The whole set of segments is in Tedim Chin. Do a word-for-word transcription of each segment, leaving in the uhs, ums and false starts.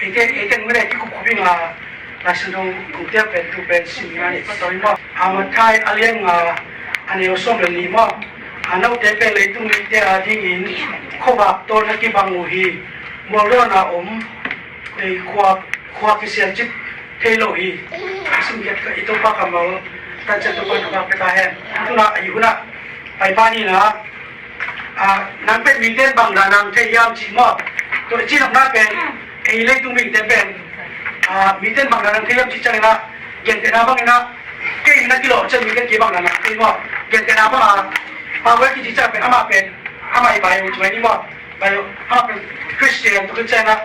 Eite, eite ngule kikup khuping a, Laisiangtho kungte pen tu pen sim na ni patoi maw. A Matthai a lian nga a neu sawm le li maw. A note pen leitung mite a dingin khuavak tawh na kibang uh hi. Mualdawn a om, ei khua, khua kisial cip thei lo hi. Sim giat ka i Topa kammal, tan ciat Topa thupha pia ta hen. Tuna a i huna, pai pa ni na, a, nang pen miten bang na nang thei hiam ci maw? Tua i cinopna pen, ei leitung mite pen, a, miten bang na nang thei hiam ci ciangin a, gentehna bangin a, kei na kilawh ciang miten kei bang na nang thei maw? Gentehna bang a, Paul kici ciang pen, amah pen, amah i bai uh ci mai ni maw? Bai uh, amah pen Christian tua ciang a,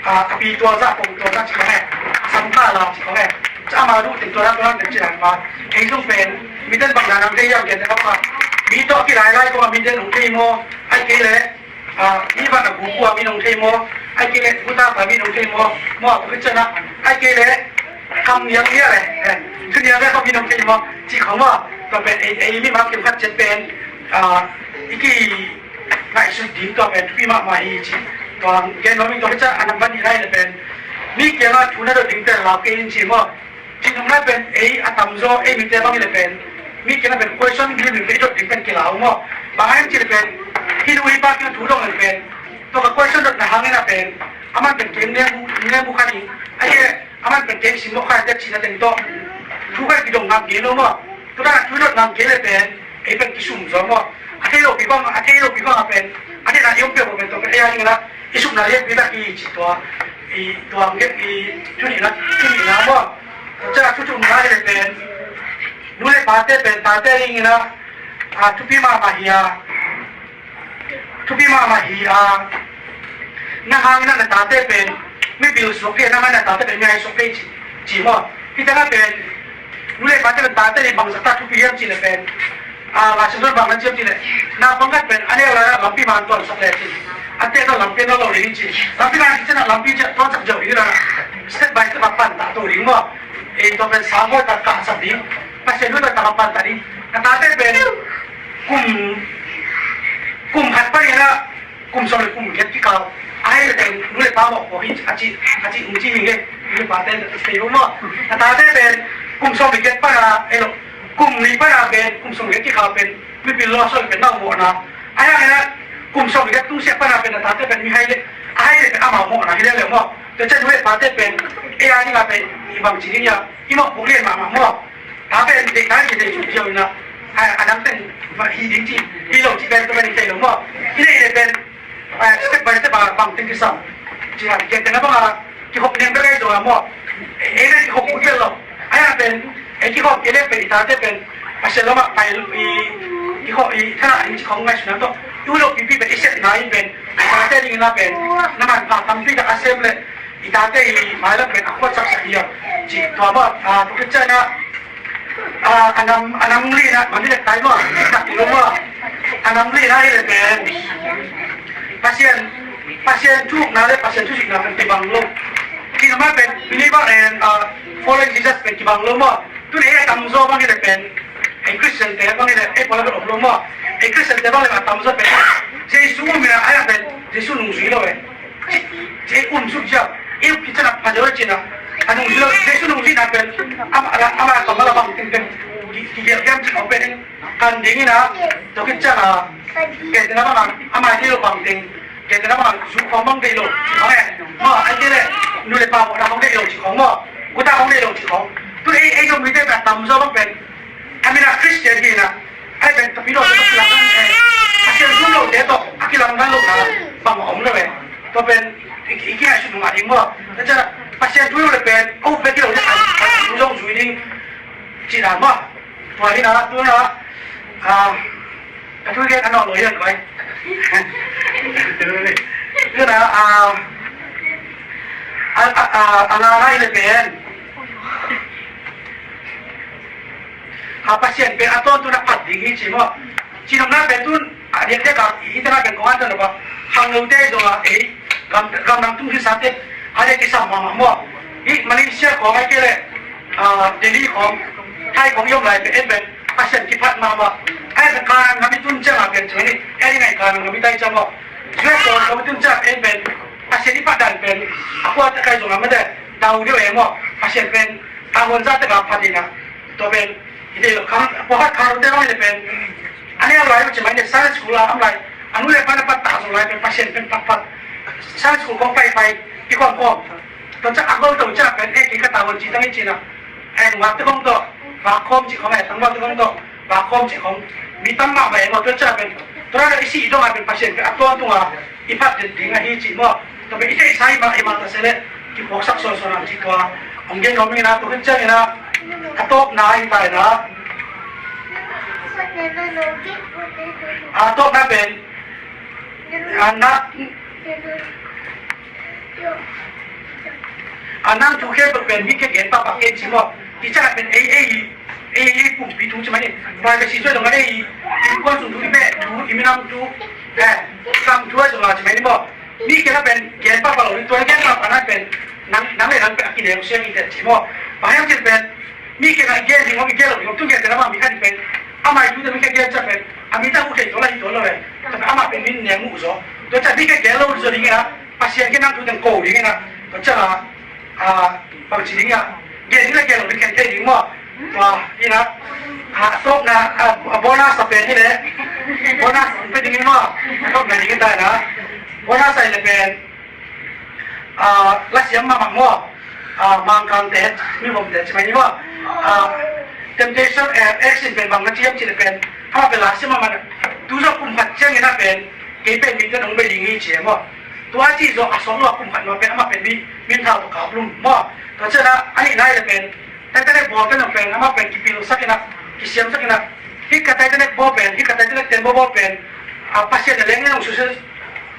a, a pi tua zah, pong tua zah ci khong e, a sam kha la ci khong e. Ca ama duh teng tua zah tua zah teng ci dan ma. Ei zong pen, miten bang na nang thei hiam gentehna bang a, mi tawh a kilailai kong a miten hong thei maw? Ai kei le, a, mi van a gu kua mi nong thei maw? Ai kei le, guta pa mi nong thei maw? Maw, tua ciang a, ai kei le, kam niang nia le, eh, tu niang le kong mi nong thei maw? Ci khong maw, tua pen ei, ei mi ma kim khat ciat pen, a, i ki ngaihsut ding tua pen thupi mahmah hi ci. Tua gen nuam ing tua ciang a nambat nih lai le pen, mi kiangah thu na dot ding pen lau kei in ci maw. Cinopna pen ei a tamzaw ei mite bang le pen, mi kiangah pen question lim lim ei dot ding pen kilau maw. Bang hang ci le pen, hih nu hih pa kiang thu dong le pen, tua ka question dotna hangin a pen, aman pen kei nemu, nemu kha ding. Ahi e, aman pen kei sim lo kha ding cihna teng tawh. Thu kha kidong ngam kei lo maw. Tua dan a thu dot ngam kei le pen, ei pen kisum zaw maw. A thei lopi bang, a thei lopi bang a pen, a thei na i om peuh pen tua pen ei a ding la, i sukna lianpi bek hi ci tua, i tua nge i thu nihna, thu nihna maw. Tua ciang a thu thumna hi le pen, nu le pate pen, tate dingin a, a thupi mahmah hi a, thupi mahmah hi a, na hangin a na tate pen, mipil suak thei, na hangin a na tate pen, mihai suak thei ci, ci maw. Hih tengah pen, nu le pate pen tate ding bangzah ta thupi hiam ci le pen, a, Laisiangtho bang na ciam ci le, naupang khat pen a neu lai-ah lampi man tuansak le ci. A teh tawh lampi an lo ding ci. Lampi man ci ciangin lampi ciah tuansak zo ding la, step by step a pan ta to ding maw. Ei tua pen sang bawi tak kahsak ding. Pasian bawi tak a pan ta ding. Na tate pen kum, kum khat panin a, kum sawm le kum giat kikal, a hi le pen nu le pa mawhpuak hi a ci, a ci, um ci hi nge. Nu le pate na thei lo maw. Na tate pen kum sawm le giat pan a, ei lo, kum nih pan a pen kum sawm le giat kikal pen mipil lo a sawm le pen na mawhna. A hi hangin a kum sawm le giat tungsiah pan a pen na tate pen mihai le, a hai le pen amau mawhna hi le le maw. Tua ciang nu le pate pen ei a ding a pen i bang ci ding hiam, i mawhpuak lian mahmah maw. Tate deihna hi deih suk ziau in a, a, a dang teng hi ding ci, hi lo ci pen tua pen i thei lo maw. I neih le pen, a, step by step a bang teng kisam. Ci a, gentehna bang a, kikhop neng bek ahi zong a maw. Ei pen kikhop kul pen lo. A hi a pen, ei kikhop kei le pen i tate pen, Pasian lam ah pai i, kikhop i thadah ding ci khong ngaihsutna tawh, i ut loh pipi pen i sepna in pen, i tate dingin a pen, na manpha tampi tak a sem le, i tate i mailam pen a khuat saksak hi a, ci tua maw, a, tua khit ciangin a, a, a nam, a nam lina, man hi leh tai maw, tak i lo maw, a nam lina hi leh pen, Pasian, Pasian thu ukna le Pasian thu zuihna pen kibang lo. Cinopna pen, believer and, a, following Jesus pen kibang lo maw. Tun ei a tamzaw bang hi leh pen, ei Christian te bang hi leh, ei pawlkhat om lo maw. Ei Christian te bang leh a tamzaw pen, Jesu um in a, a hi a pen, Jesu nungzui lo e. Ci, ci um suk ziau. I up kician a pha ziau le cin a. A nungzui lo, Jesu nungzuihna pen, ama, ama kammal a bang teng pen, ki, kigelh hiam ci khong pen, kan ding in a, tua khit ciang a, gentehna bang a, ama deih lo bang teng, gentehna bang a, zu khong bang deih lo, bang e, maw, a deih le, nu le pa mawhna khong deih lo ci khong maw, guta khong deih lo ci khong. Tu ei, ei Zomite pen a tamzaw bang pen, a min a Christian hi in a, Ai pen tapi lo te kilang nang eh. Pasian thu lo te tawh a kilang nang lo na bang a om lo eh. Tua pen i, i kingaihsut nung a ding maw. Tua ciang Pasian thu lo le pen a up bek hi lo le ai, ai thu zong zui ding ci dan maw. Tua hi na, tu na, a, a thu gen a nawh lo hian koi. Tu na, a, a, a, a, a nga ngai le pen. A Pasian pen a tawntung a phat ding hi ci maw. Cinopna pen tun a diakdiak a i tana pen kong an tan lo a, khangnote zong a ei gam, gamdang tung khisate a diak kisam mahmah maw. Hih Malaysia khawng ahih kei leh, a, Delhi khawng, Thai khawng i om lai pen en pen Pasian kiphat mahmah. Ahih pen Kanaan gam i tun ciang a pen cun ei ding ai Kanaan gam i tai ciang maw. U S khawng i tun ciang en pen Pasian i phat dan pen A kuate kai zong a mate tau deuh e maw. Pasian pen a honza teka phat ina. Tua pen i thei lo khang pawlkhat khang te bang i le pen a neu lai lo ci mai ne Sunday school a am lai a nu le pa na pat ta zong lai pen Pasian pen phat phat Sunday school kong pai pai i kong kong. Tua ciang a gol to ciang pen e kei ka ta hon ci tang i ci na. Ai nungak te kong to ba khom ci khong ai tang ba te kong to ba khom ci khong. Mi tam mah bai maw tua ciang pen tua na i si i dong a pen Pasian pen a tuan tunga i phat den ding ahi ci maw. Tua pen i theihsa i mah i mah ta se le kipuaksak suansuan ang ci tua. Ong gen om ina tua khin ciang ina a tawpna i tai na. A tawpna pen a na a nang thu khempeuh pen mi khen gen pahpah kei ci maw. I cakap pen ei ei ei ei pumpi thu ci mai ni. Privacy zoi dong ei i kuan sung thu i meh thu i minam thu eh kam thu a zong a ci mai ni maw. Mi khen a pen gen pahpah lo ni tua gen pahpah na pen nang nang le nang pen a kineu siang i tet ci maw. Bang hiam cin pen mi khen a i gen ding om i gen lo ding om tu gen te na ma mi khan i pen ama i thu te mi khen gen ca pen a mi ta hu thei to la hi to lo eh. Ama pen min neu mu zo tua ca mi khen gen lo zo ding a. Pasian khe nang thu teng ko ding ina tua ciang a bangci ding a gen ding la gen lo ding khen thei ding maw. Tua ina a tawpna a bonus a pen hi le bonus a pen ding maw. A tawpna ding ta ina bonus a hi le pen a lasiam mahmah maw. Mangkangte mi bomte ci mai ni maw. Temptation action pen bang na ciam ci le pen ama pen lasiam mahmah tu zawh kum khat ciang ina pen kei pen mi te nong bei ding hi ci e maw. Tua ci zawh a sawng lo a kum khat ma pen ama pen mi min thau tawh kap lum maw. Tua ciang a a nih nai le pen Titanic bawl pen nong pen ama pen kipilsak ina kisiamsak ina. Hih ka Titanic bawl pen hih ka Titanic tembaw bawl pen a Pasian a leng nong susia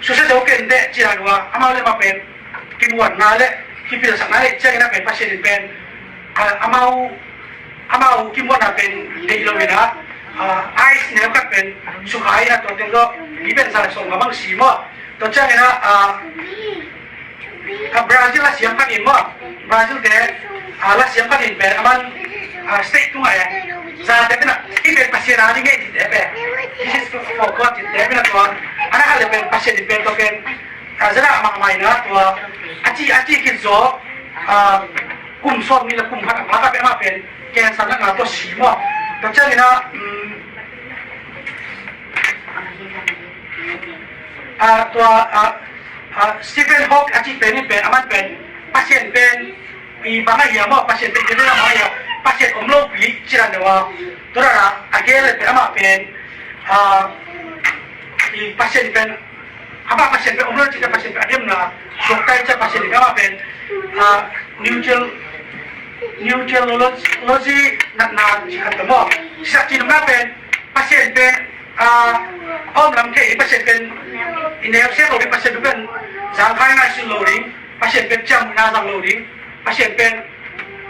susia zo ken deh ci a dua amau le ma pen kimuanna le kipilsakna le ciang ina pen Pasian in pen a amau amau kimuanna pen deih lo ina a ice neu khat pen sukha ina tua teng lo mi pen sa sawng a bang si maw. Tua ciang ina a a Brazil lasiam khat in maw. Brazil te a lasiam khat in pen aman a state tungah e zate pen a i pen Pasian a ding e cite pen this is for God cite pen a tua ana khat le pen Pasian in pen tua pen a zana mahmah ina tua a ci a ci khit zaw a kum sawm ni le kum khat a pha ka pen ama pen cancer na na tua si maw. Tua ciang ina a tua a Stephen Hawk a cih pen in pen aman pen Pasian pen i bang a hiam maw Pasian pen i bang a hiam Pasian om lo pi ci dan deuh a tua dan a a gel pen amah pen a i Pasian pen amah Pasian pen om lo ci dan Pasian pen a diamna suakta in ciah Pasian in amah pen a neutral neutral logi natna ci khat maw. Sisak ci nopna pen Pasian pen a om lam thei Pasian pen i neu se lo ding Pasian pen zangkhai ngai sun lo ding Pasian pen ciamna zang lo ding Pasian pen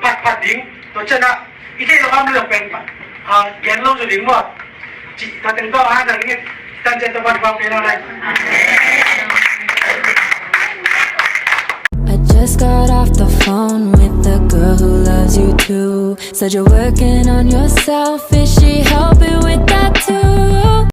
phat phat ding tua ciang a i thei lo am lo pen a gen lo zo ding maw. Ci ta teng to a dang nge tan ciang to ban bang pen a lai. I just got off the phone with the girl who loves you too. Said you're working on yourself, is she helping with that too?